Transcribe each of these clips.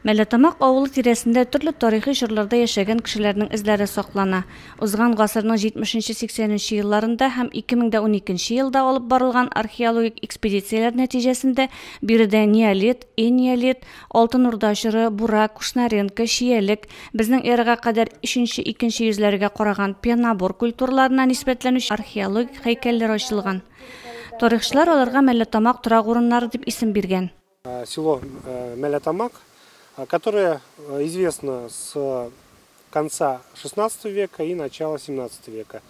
Мәлләтамак авылы тирәсендә төрле тарихи чорларда яшәгән кешеләрнең эзләре саклана. Узган гасырның 70-80 нче елларында һәм 2012 елда алып барылган археологик экспедицияләр нәтиҗәсендә биредә неолит, энеолит, Алтын Урда чоры, Бура, Кушнаренко, Чиялек, безнең эрага кадәр өченче-икенче йөзләргә караган пенабор культураларына нисбәтләнүче археологик һәйкәлләр ачылган. Тарихчылар аларга Мәлләтамак торак урыннары дип исем биргән. Село Мәлләтамак, которое известно с конца 16 века и начала 17 века.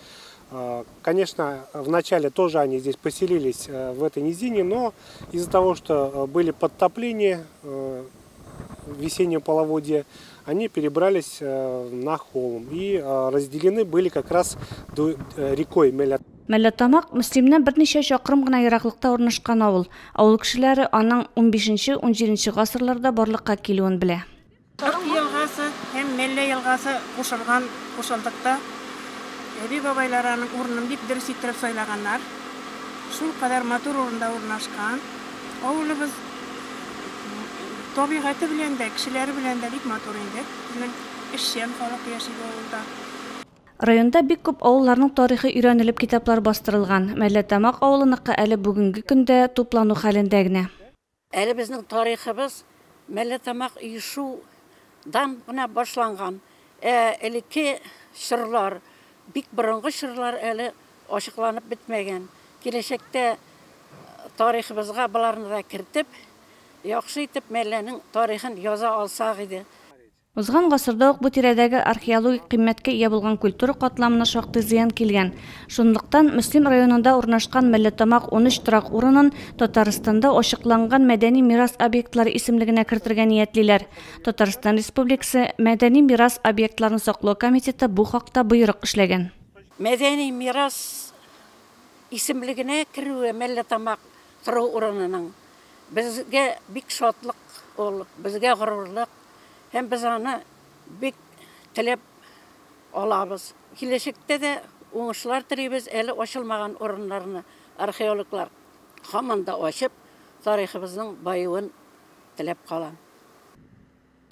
Конечно, вначале тоже они здесь поселились в этой низине, но из-за того, что были подтопления в весеннем половодье, они перебрались на холм и разделены были как раз рекой Меля. Мәлләтамак, Мөслимнән берничә чакрым гына ераклыкта урнашкан авыл. Авыл кешеләре аның унбишенче-унҗиденче гасырларда барлыкка килүен белә. Ык елгасы һәм Мәллә елгасы кушылган кушылдыкта әби-бабайлар аның урынын бик дөрес иттереп сайлаганнар. Шулкадәр матур урында урнашкан авылыбыз. Табигате белән дә, кешеләре белән дә бик матур инде. Безнең эшчән халык яши бу авылда. Районда бик күп авылларның тарихы өйрәнелеп китаплар бастырылган. Мәлләтамак авылыныкы әле бүгенге көндә туплану хәлендә генә. Әле безнең тарихыбыз Мәлләтамак оешудан гына башланган. Ә элекке чорлар, бик борынгы чорлар әле ачыкланып бетмәгән. Киләчәктә тарихыбызга боларны да кертеп, яхшы итеп Мәлләнең тарихын яза алсак иде. Узган гасырда ук бу тирәдәге археологик кыйммәткә ия булган культура катламына шактый зыян килгән. Шунлыктан, Мөслим районында урнашкан Мәлләтамак 13 торак урынын Татарстанда ачыкланган мәдәни мирас объектлары исемлегенә кертергә ниятлиләр. Татарстан Республикасы Мәдәни мирас объектларын саклау комитеты бу хакта боерык эшләгән. Мәдәни мирас исемлегенә керүе Мәлләтамак тору урынының безгә бик шатлык ул, безгә горурлык. Һәм без аны бик теләп алабыз. Киләчәктә дә уңышлар телибез, әле ачылмаган урыннарны археологлар һаман да ачып, тарихыбызның баюын теләп калам.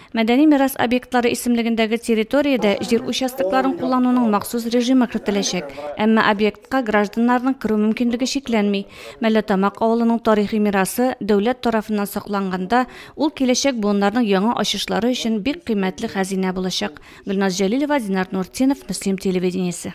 Мәдәни мирас объектлары исемлегендәге территориядә җир участокларын куллануның махсус режимы кертеләчәк. Әмма объектка гражданнарның керү мөмкинлеге чикләнми. Мәлләтамак авылының тарихи мирасы дәүләт тарафыннан сакланганда, Ул киләчәк буыннарның яңа ачышлары өчен бик кыйммәтле хәзинә булачак. Гөлназ Җәлилова, Динар Нуртдинов, Мөслим телевидениесе.